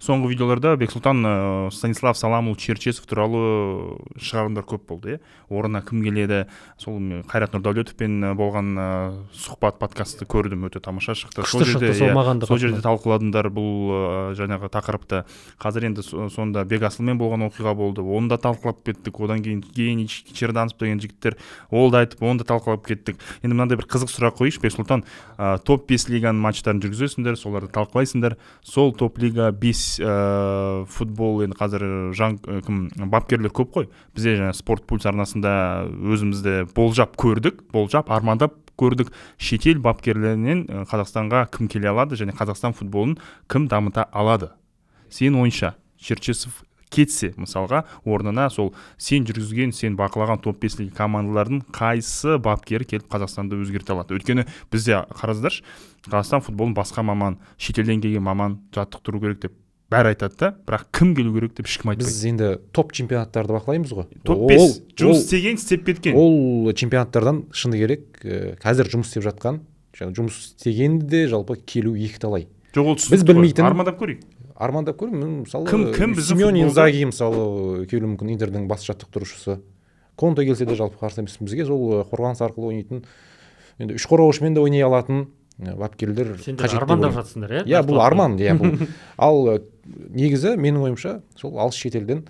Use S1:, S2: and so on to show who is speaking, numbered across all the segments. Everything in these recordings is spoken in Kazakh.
S1: Соңғы видеоларда, Бексұлтан, Станислав Саламұлы Черчесов туралы шығарылымдар көп болды, иә. Орнына кім келеді? Сол Қайрат Нұрдәулетовпен болған сұхбат, подкастты көрдім, өте тамаша шықты.
S2: Күшті шықты, сол
S1: иә,
S2: маған да
S1: сол
S2: қатты.
S1: жерде талқыладыңдар бұл жаңағы тақырыпты. Қазір енді сонда Бекасылмен болған оқиға болды, оны да талқылап кеттік. Одан кейін Генич, Черданцев деген жігіттер, ол да айтып, оны да талқылап кеттік. Енді мынандай бір қызық сұрақ қояйыншы, Бексұлтан. Топ 5 лиганың матчтарын жүргізесіңдер, соларды талқылайсыңдар. Сол топ лига 5 футбол енді қазір жан кім бапкерлер көп қой. Бізде жаңа Спорт Пульс арнасында өзімізді болжап көрдік, болжап, армандап көрдік: шетел бапкерлерінен Қазақстанға кім келе алады және Қазақстан футболын кім дамыта алады? Сенің ойыңша, Черчесов кетсе, мысалға, орнына сол сен жүргізген, сен бақылаған топ 5 лига командалардың қайсы бапкері келіп, Қазақстанды өзгерте алады? Өйткені бізде, қараңыздаршы, Қазақстан футболын басқа маман, шетелден келген маман жаттықтыру керек деп бәрі айтады да, бірақ кім келу керек деп ешкім айтпайды.
S3: Біз енді топ чемпионаттарды бақылаймыз ғой.
S1: Топ 5 жұмыс істеген, істеп кеткен.
S3: Ол чемпионаттардан, шыны керек, қазір жұмыс істеп жатқан және жұмыс істеген де, жалпы келу екіталай.
S1: Жоқ, ол
S3: Біз
S1: түсінікті ғой.
S3: білмейтін
S1: Армандап көрейік.
S3: Армандап көрмін, мысалы,
S1: Кім біздің
S3: Симеоне
S1: футболда-
S3: Инзаги, мысалы, келуі мүмкін, Интердің бас жаттықтырушысы. Конте келсе де, жалпы, қарсы емеспін. Бізге сол қорғаныс арқылы ойнайтын, енді үш қорғаушымен де ойнай алатын бапкерлер
S2: Сендер
S3: қажет деп
S2: армандап
S3: ойлаймын.
S2: жатсыңдар, иә?
S3: Иә, бұл арман, иә, бұл. Ал негізі, менің ойымша, сол алыс шетелден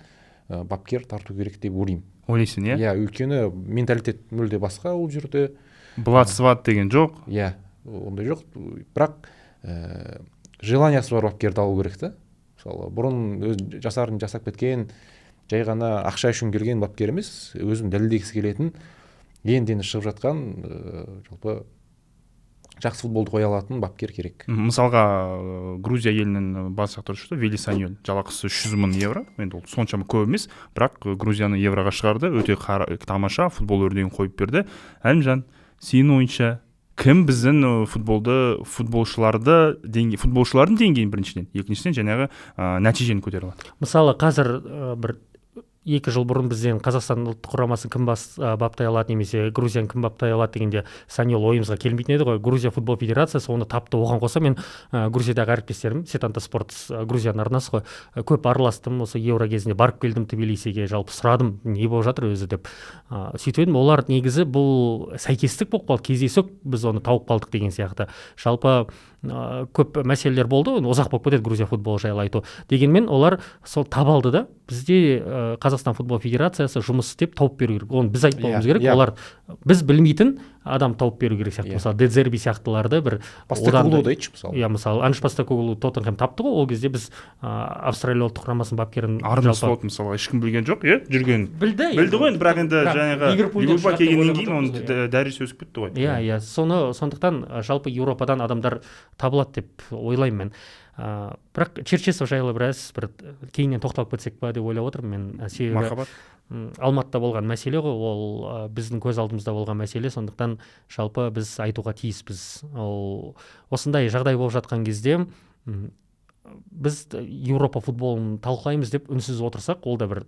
S3: бапкер тарту керек деп ойлаймын.
S1: Ойлайсың, иә?
S3: Иә, өйткені менталитет мүлде басқа ол жерде.
S1: Блат сват деген жоқ.
S3: Иә, ондай жоқ, бірақ желаниясы бар бапкерді алу керек та. Мысалы, бұрын өз жасарын жасап кеткен, жай ғана ақша үшін келген бапкер емес, өзін дәлелдегісі келетін, енді енді шығып жатқан, жалпы, жақсы футболды қоя алатын бапкер керек.
S1: Мысалға, Грузия елінің бас жаттықтырушысы Вилли Саньоль, жалақысы 300 000 евро. Енді ол соншама көп емес, бірақ Грузияны евроға шығарды, өте тамаша футбол өрнегін қойып берді. Әлімжан, сенің ойыңша, кім біздің футболды, футболшыларды деңгей, футболшылардың деңгейін біріншіден, екіншіден, жаңағы нәтижені көтере алады?
S2: Мысалы, қазір 1-2 жыл бұрын бізден Қазақстан ұлттық құрамасын кім баптай алады немесе Грузияны кім баптай алады дегенде, Саньол ойымызға келмейтін еді ғой. Грузия футбол федерациясы оны тапты. Оған қоса мен Грузиядағы әріптестерім, Сетанта Спортс, Грузияның арнасы ғой, көп араластым. Осы Евро кезінде барып келдім Тбилисиге, жалпы сұрадым, не болып жатыр өзі деп. Сөйтіп едім, олар негізі бұл сәйкестік болып қалды, кездейсоқ біз оны тауып қалдық деген сияқты. Жалпы, көп мәселелер болды, ұзақ болып кетеді Грузия футболы жайлы айту. Дегенмен олар сол таба алды да. Бізде Қазақстан футбол федерациясы жұмыс істеп, тауып беру керек. Оны біз айтпауымыз керек. Олар біз білмейтін адам тауып беру керек сияқты. Мысалы, Де Дзерби сияқтыларды бір
S3: Постекоглуды айтшы, мысалы.
S2: Иә, мысалы, Анж Постекоглу Тоттенхэм тапты ғой. Ол кезде біз Австралия ұлттық құрамасының бапкерін
S1: Арне
S2: жалпы
S1: Слот, мысалға, ешкім білген жоқ, иә, жүргенін.
S2: Білді.
S1: Білді ғой енді, бірақ енді
S2: Бірақ
S1: жаңағы
S2: Ливерпульден
S1: Ливерпульға
S2: шығады деп
S1: келгеннен
S2: ойлаған
S1: кейін оның
S2: жоқпыз ғой.
S1: дәрежесі өсіп кетті ғой.
S2: Иә, соны, сондықтан жалпы Еуропадан адамдар табылады деп ойлаймын мен. Бірақ Черчесов жайлы біраз бір кейіннен тоқталып кетсек па деп ойлап отырмын мен, себебі
S1: Мархабат.
S2: Алматыда болған мәселе ғой ол, біздің көз алдымызда болған мәселе. Сондықтан жалпы біз айтуға тиіспіз. Ол осындай жағдай болып жатқан кезде біз Еуропа футболын талқылаймыз деп үнсіз отырсақ, ол да бір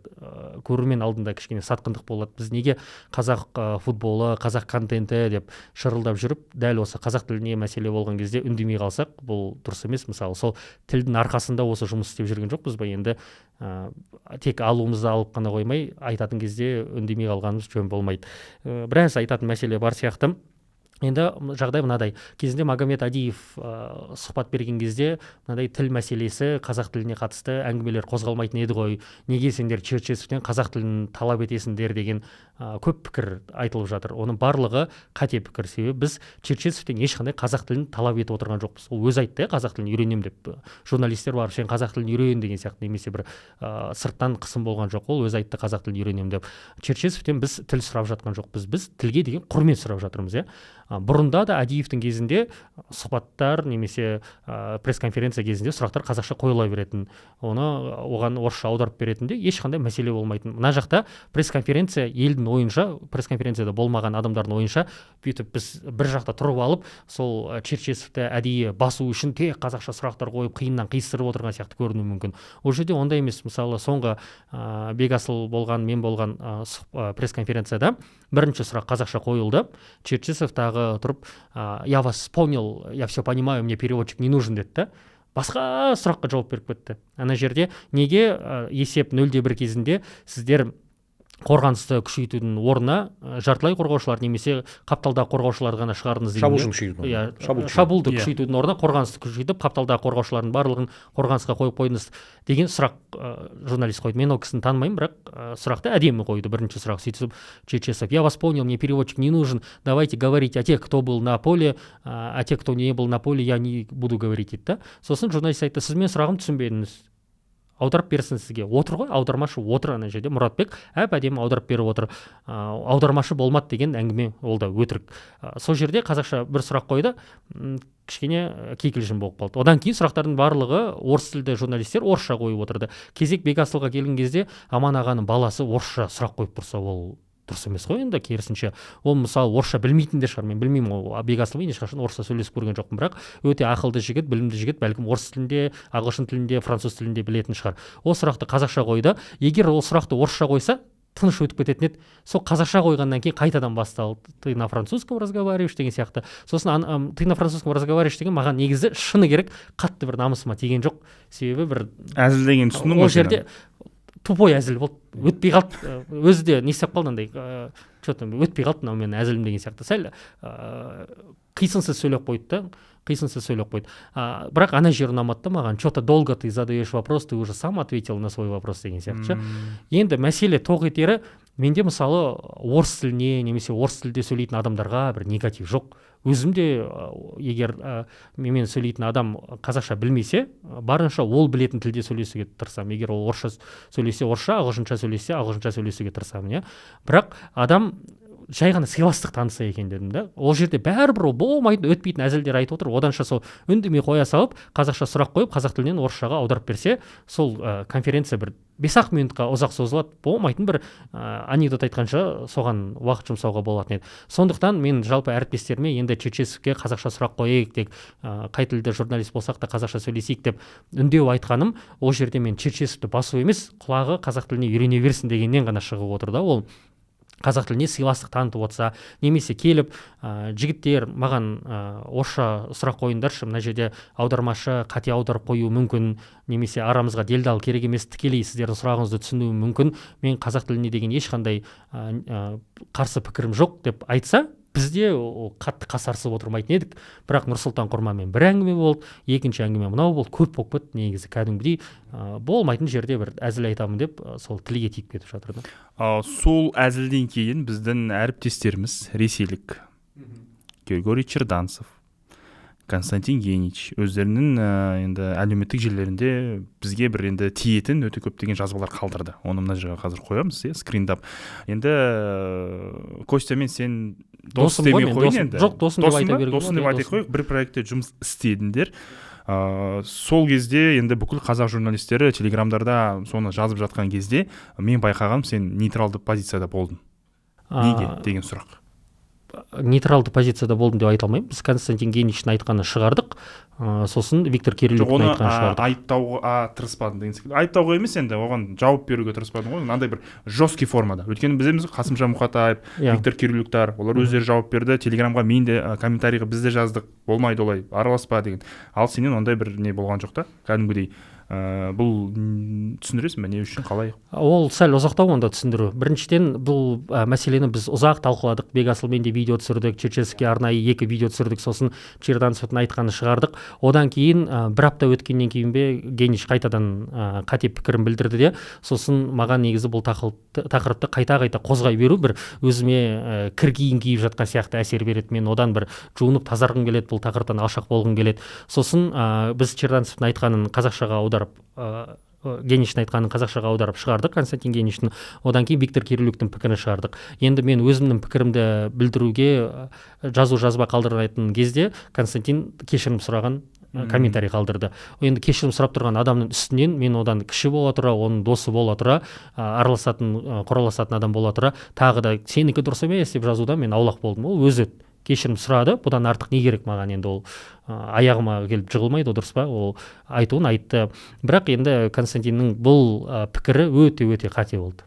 S2: көрермен алдында кішкене сатқындық болады. Біз неге қазақ футболы, қазақ контенті деп шырылдап жүріп, дәл осы қазақ тіліне мәселе болған кезде үндемей қалсақ, бұл дұрыс емес. Мысалы, сол тілдің арқасында осы жұмыс істеп жүрген жоқпыз ба? Енді тек алуымызды алып қана қоймай, айтатын кезде үндемей қалғанымыз жөн болмайды. Біраз айтатын мәселе бар сияқты. Енді жағдай мынадай: кезінде Магомед Адиев сұхбат берген кезде мынадай тіл мәселесі, қазақ тіліне қатысты әңгімелер қозғалмайтын еді ғой, неге сендер Черчесовтен қазақ тілін талап етесіңдер деген көп пікір айтылып жатыр. Оның барлығы қате пікір, себебі біз Черчесовтен ешқандай қазақ тілін талап етіп отырған жоқпыз. Ол өзі айтты, иә, қазақ тілін үйренемін деп. Журналистер барып, сен қазақ тілін үйрен деген сияқты немесе бір сырттан қысым болған жоқ, ол өзі айтты қазақ тілін үйренемін деп. Черчесовтен біз тіл сұрап жатқан жоқпыз, біз тілге деген құрмет сұрап жатырмыз, иә. Бұрында да Адиевтің кезінде сұхбаттар немесе пресс-конференция кезінде сұрақтар қазақша қойыла беретін, оны оған орысша аударып беретін де, ешқандай мәселе болмайтын. Мына жақта пресс-конференция, елдің ойынша, пресс-конференцияда болмаған адамдардың ойынша, бүйтіп біз бір жақта тұрып алып, сол Черчесовті әдейі басу үшін тек қазақша сұрақтар қойып, қиыннан қиыстырып отырған сияқты көрінуі мүмкін. Ол жерде ондай емес. Мысалы, соңғы Бекасыл болған, мен болған пресс-конференцияда бірінші сұрақ қазақша қойылды. Черчесов тағы тұрып, «Я вас понял, я все понимаю, мне переводчик не нужен», — деді да. Басқа сұраққа жауап беріп кетті. Ана жерде неге есеп 0-1 кезінде сіздер қорғанысты күшейтудің орнына жартылай қорғаушылар немесе қапталдағы қорғаушыларды ғана шығардыңыз
S3: дегенде,
S2: иә, шабуылды күшейтудің орнына қорғанысты күшейтіп, қапталдағы қорғаушылардың барлығын қорғанысқа қойып қойдыңыз деген сұрақ журналист қойды. Мен ол кісіні танымаймын, бірақ сұрақты әдемі қойды. Бірінші сұрақ. Сөйтіп Черчесов: «Я вас понял, мне переводчик не нужен, давайте говорить о тех, кто был на поле, а тех, кто не был на поле, я не буду говорить», — дейді да. Сосын журналист айтты: «Сіз менің сұрағымды түсінбедіңіз, аударып берсін сізге, отыр ғой аудармашы, отыр ана жерде Мұратбек, әп әдемі аударып беріп отыр». Аудармашы болмады деген әңгіме ол да өтірік. Сол жерде қазақша бір сұрақ қойды, кішкене кикілжің болып қалды. Одан кейін сұрақтардың барлығы орыс тілді журналистер орысша қойып отырды. Кезек Бекасылға келген кезде Аман ағаның баласы орысша сұрақ қойып тұрса, ол дұрыс емес қой енді. Керісінше, ол, мысалы, орысша білмейтін де шығар, мен білмеймін, ол Бекасылмен ешқашан орысша сөйлесіп көрген жоқпын, бірақ өте ақылды жігіт, білімді жігіт, бәлкім, орыс тілінде, ағылшын тілінде, француз тілінде білетін шығар. Ол сұрақты қазақша қойды. Егер ол сұрақты орысша қойса, тыныш өтіп кететін еді. Сол қазақша қойғаннан кейін қайтадан басталды: «Ты на французском разговариваешь» деген сияқты. Сосын «Ты на французском разговариваешь» деген маған негізі, шыны керек, қатты бір намысыма тиген жоқ, себебі бір
S1: Әзіл деген түсіндің
S2: ғой. Ол жерде тупой әзіл болды, өтпей қалды. Өзі де не істеп қалды, андай че то өтпей қалды мынау менің әзілім деген сияқты, сәл қисынсыз сөйлеп қойды да, қисынсыз сөйлеп қойды. Бірақ ана жері ұнамады да маған: «Че то долго ты задаешь вопрос, ты уже сам ответил на свой вопрос» деген сияқты ше. Енді мәселе тоқ етері, менде, мысалы, орыс тіліне немесе орыс тілде сөйлейтін адамдарға бір негатив жоқ. Өзім де, егер менімен сөйлейтін адам қазақша білмесе, барынша ол білетін тілде сөйлесуге тырысамын. Егер ол орысша сөйлесе, орысша, ағылшынша сөйлесе, ағылшынша сөйлесуге тырысамын, иә. Бірақ адам жай ғана сыйластық танытса екен дедім да. Ол жерде бәрібір ол болмайтын, өтпейтін әзілдер айтып отыр. Оданша сол үндемей қоя салып, қазақша сұрақ қойып, қазақ тілінен орысшаға аударып берсе, сол конференция бір 5 ақ минутқа ұзақ созылады. Болмайтын бір анекдот айтқанша, соған уақыт жұмсауға болатын еді. Сондықтан мен жалпы әріптестеріме енді Черчесовке қазақша сұрақ қояйық тек, қай тілді журналист болсақ та, қазақша сөйлесейік деп үндеу айтқаным, ол жерде мен Черчесовті басу емес, құлағы қазақ тіліне үйрене берсін дегеннен ғана шығып отыр да. Ол қазақ тіліне сыйластық танытып отырса немесе келіп, жігіттер, маған орысша сұрақ қойыңдаршы, мына жерде аудармашы қате аударып қоюы мүмкін немесе арамызға делдал керек емес, тікелей сіздердің сұрағыңызды түсінуім мүмкін, мен қазақ тіліне деген ешқандай қарсы пікірім жоқ деп айтса, бізде ол қатты қасарысып отырмайтын едік. Бірақ Нұрсұлтан Құрманмен бір әңгіме болды, екінші әңгіме мынау болды, көп болып кетті негізі. Кәдімгідей болмайтын жерде бір әзіл айтамын деп, сол тілге тиіп кетіп жатыр да.
S1: Сол әзілден кейін біздің әріптестеріміз, ресейлік Григорий Черданцев, Константин Генич өздерінің енді әлеуметтік желілерінде бізге бір енді тиетін өте көптеген жазбалар қалдырды. Оны мына жерге қазір қоямыз, иә, скриндап. Енді Костя мен сен дос
S2: Досым ғой
S1: демей
S2: мен,
S1: қояйын
S2: досым.
S1: енді.
S2: Жоқ, досым деп
S1: Досың
S2: айта
S1: ба?
S2: беруге
S1: Досым деп
S2: болады,
S1: айта
S2: иә.
S1: қояйық. Бір проектте жұмыс істедіңдер. Сол кезде енді бүкіл қазақ журналистері телеграмдарда соны жазып жатқан кезде, мен байқағаным, сен нейтралды позицияда болдың. Неге деген сұрақ.
S2: Нейтралды позицияда болдым деп айта алмаймын. Біз Константин Геничтің айтқанын шығардық, сосын Виктор
S1: Жоқ,
S2: Кирилюктің
S1: оны
S2: айтқанын шығардық.
S1: Айыптауға тырыспадың деген секілді, айыптауға емес, енді оған жауап беруге тырыспадың ғой мынандай бір жесткий формада. Өйткені білеміз ғой, Қасымжан Мұқатаев, Виктор Кирилюктар, олар өздері жауап берді телеграмға, мен де комментарийға біз де жаздық, болмайды олай, араласпа деген. Ал сенен ондай бір не болған жоқ та кәдімгідей. Бұл түсіндіресің бе, не үшін, қалай?
S2: Ол сәл ұзақтау онда түсіндіру. Біріншіден, бұл мәселені біз ұзақ талқыладық. Бекасылмен де видео түсірдік, Черчесовке арнайы екі видео түсірдік, сосын Черданцевтің айтқанын шығардық. Одан кейін бір апта өткеннен кейін бе, Генич қайтадан қате пікірін білдірді де, сосын маған негізі бұл тақырыпты қайта қайта қозғай беру бір өзіме кір киім киіп жатқан сияқты әсер береді. Мен одан бір жуынып тазарғым келеді, бұл тақырыптан алшақ болғым келеді. Сосын біз Черданцевтің айтқанын қазақшаға аударып, Геничтің айтқанын қазақшаға аударып шығардық, Константин Геничтің. Одан кейін Виктор Кирилюктің пікірін шығардық. Енді мен өзімнің пікірімді білдіруге жазу жазба қалдыратын кезде Константин кешірім сұраған комментарий қалдырды. Енді кешірім сұрап тұрған адамның үстінен мен одан кіші бола тұра, оның досы бола тұра, араласатын, құраласатын адам бола тұра, тағы да сенікі дұрыс емес деп жазудан мен аулақ болдым. Ол өзі кешірім сұрады, бұдан артық не керек маған? Енді ол аяғыма келіп жығылмайды ғой, дұрыс па? Ол айтуын айтты. Бірақ енді Константиннің бұл пікірі өте өте қате болды.